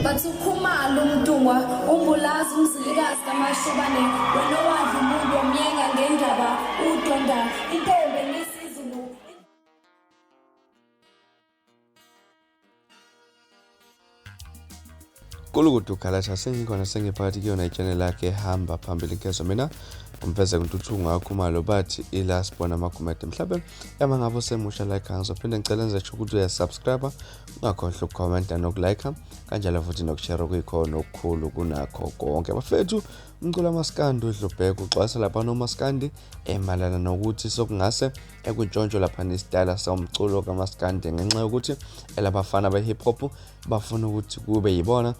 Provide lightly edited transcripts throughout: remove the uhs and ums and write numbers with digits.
Bathi uKhumalo uMntungwa uMbulazi uMzilikazi kaMashobane wena owadla umuntu wamyenga ngendaba udonda intombi enisizulu. Kulukudu Galasha sengikhona sengiphakathi kuyona itshene lakhe hamba phambili nkezo mina umveze kuNtuthuko ngakhumalo bathi ila sibona amagumede mhlawumbe ema ngabe usemusha like ngizophinde ngicela enze sure ukuthi uyasubscribe ungakhohlwa ukukhomenta nokulike kanjalo futhi nokushare okuyikhona okukhulu kunakho konke bafethu. Umculo wamaskandi uDlubheke uxwayisa lapha nomaskandi emalana nokuthi sokungase ekuntshontsho lapha nesitayela somculo kamaskandi ngenxa yokuthi elabafana be-hip hop bafuna ukuthi kube yibona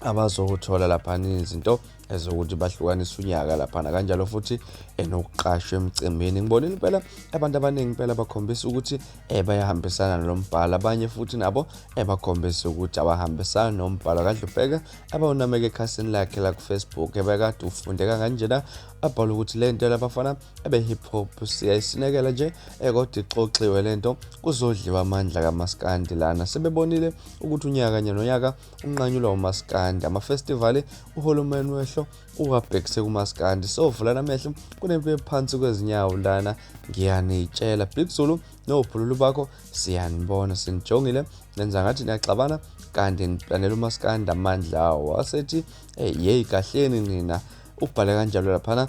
abazokuthola laphana izinto ezokuthi bahlukanise unyaka laphana kanjalo futhi enokuqashwa emcimbini. Ngibonile impela abantu abaningi impela bakhombisa ukuthi bayahambisana nalo mbhalo, abanye futhi nabo bakhombisa ukuthi abahambisani nombhalo kaDlubheke abawunameke ekhasini lakhe la ku-Facebook ebekade ufundeka kanjena abhala ukuthi le nto labafana ebe-hip hop siyayisinekela nje kodwa ixoxiwe le nto kuzodliwa amandla kamaskandi lana. Sebebonile ukuthi unyaka kanye nonyaka unqanyulwa umaskandi, amafestivali uhulumeni wehlo uwabhekise kumaskandi. Sovulana amehlo kunempi ephansi kwezinyawo lana, ngiyanitshela. Big Zulu nobhululu bakho siyanibona, sinijongile, nenza ngathi niyaxabana kanti niplanela umaskandi amandla awo. Wasethi yeyi kahleni nina, ubhale kanjalo laphana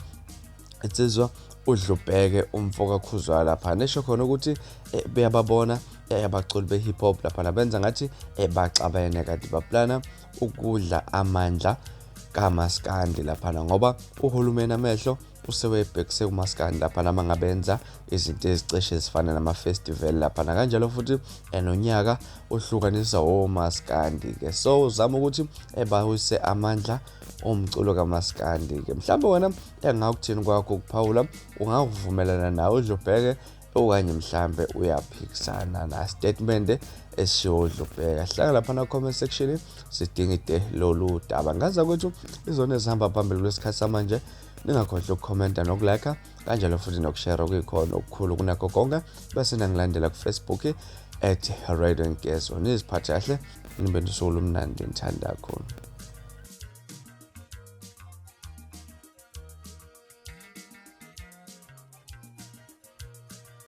insizwa uDlubheke umfo kaKhuzwayo laphana, esho khona ukuthi beyababona abaculi be-hip hop laphana benza ngathi baxabene kanti baplana ukudla amandla kamaskandi laphana ngoba uhulumeni amehlo usewebhekise kumaskandi laphana uma ngabenza izinto ezicishe ezifana nama-festival laphana kanjalo futhi nonyaka uhlukanisa omaskandi-ke. So uzama ukuthi bawise amandla omculo kamaskandi-ke. Mhlawumbe wena engakuthini kwakho ukuphawula, ungakuvumelana nawe uDlubheke okanye mhlambe uyaphikisana na statement esishiwo uDlubheke. Hlala lapha na comment section sidingide lolu daba. Ngaza kwethu izona ezihamba phambili kulesikhathi samanje, ningakhohlwa ukukhomenta nokulike kanjalo futhi nokushare okuyikhona okukhulu kunakho konke, bese nangilandela ku-Facebook at Radio Nkezo. Niziphathe kahle, nibe nosuku olumnandi, ngithanda kakhulu.